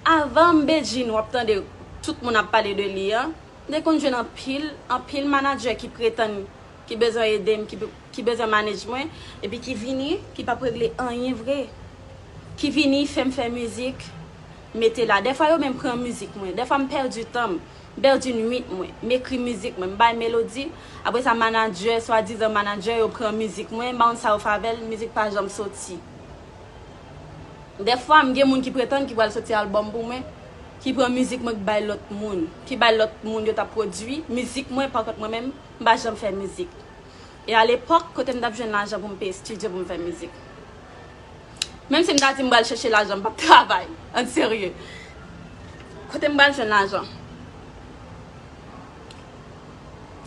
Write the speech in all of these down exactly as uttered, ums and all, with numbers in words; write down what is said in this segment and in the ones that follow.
Avan m Bedjine w ap tande tout moun ap pale de li an, m te konn jwenn anpil, anpil manadjè ki pretann ki bezwen ede m, ki, ki bezwen manage mwen, epi ki vini, ki p ap regle anyen vre. Ki vini fè m fè mizik, mete la. Dèfwa yo menm pran mizik mwen. Dèfwa m pèdi tan m, m pèdi nwit mwen, m ekri mizik mwen, m bay melodi. Apre sa, manadjè, swadizan manadjè, yo pran mizik mwen, m pa konn sa yo fè avè l, mizik pa janm soti. Dèfwa, m gen moun ki pretann ki pral soti albòm pou mwen, ki pran mizik mwen, ki bay lòt moun, ki bay lòt moun yo t ap pwodui mizik mwen, pakont mwen menm, m pa janm fè mizik. E alepòk, kote m t ap jwenn lajan pou m peye estidyo pou m fè mizik? Menm si m ta di m pral chèche lajan, m p ap travay. An serye. Kote m pral jwenn lajan?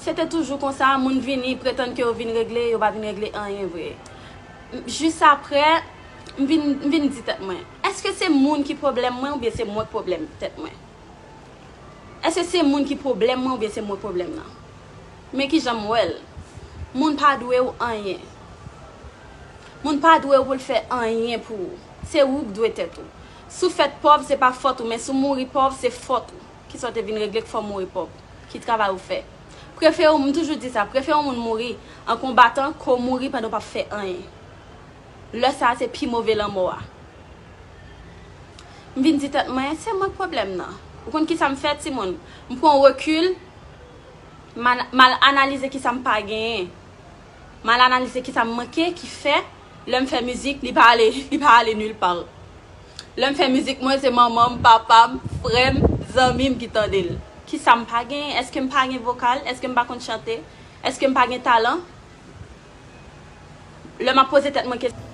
Se te toujou konsa, moun vini, pretann ke yo vin regle, yo pa vin regle anyen vre. M- Jis apre, m vin, m vin di tèt mwen, èske se moun ki pwoblèm mwen oubyen se mwen k pwoblèm tèt mwen? Èske se moun ki pwoblèm mwen oubyen se mwen k pwoblèm nan? Men kijan m wè l. Moun pa dwe w anyen. Moun pa dwe w pou l fè anyen pou ou. Se ou k dwe tèt ou. Si w fèt pòv, se pa fòt ou, men si w mouri pòv, se fòt ou. Kisa w te vin regle k fè w mouri pòv? Ki travay ou fè? Prefere w, m toujou di sa, prefere yon moun mouri an konbatan ke w mouri pandan w p ap fè anyen. Lè sa a, se pi move lanmò a. M vin di tèt mwen, se mwen k pwoblèm nan. Ou konn kisa m fè, timoun? M pran rekil, m al- m al analize kisa m pa genyen. M al analize kisa m manke, ki fè, lè m fè mizik, li pa ale, li pa ale nil pa. Lè m fè mizik mwen, se manman m, papa m, frè m, zanmi m ki tande l. Kisa m pa genyen? Èske m pa gen vokal? Èske m pa konn chante? Èske m pa gen talan? Lè m ap poze tèt mwen kesyon,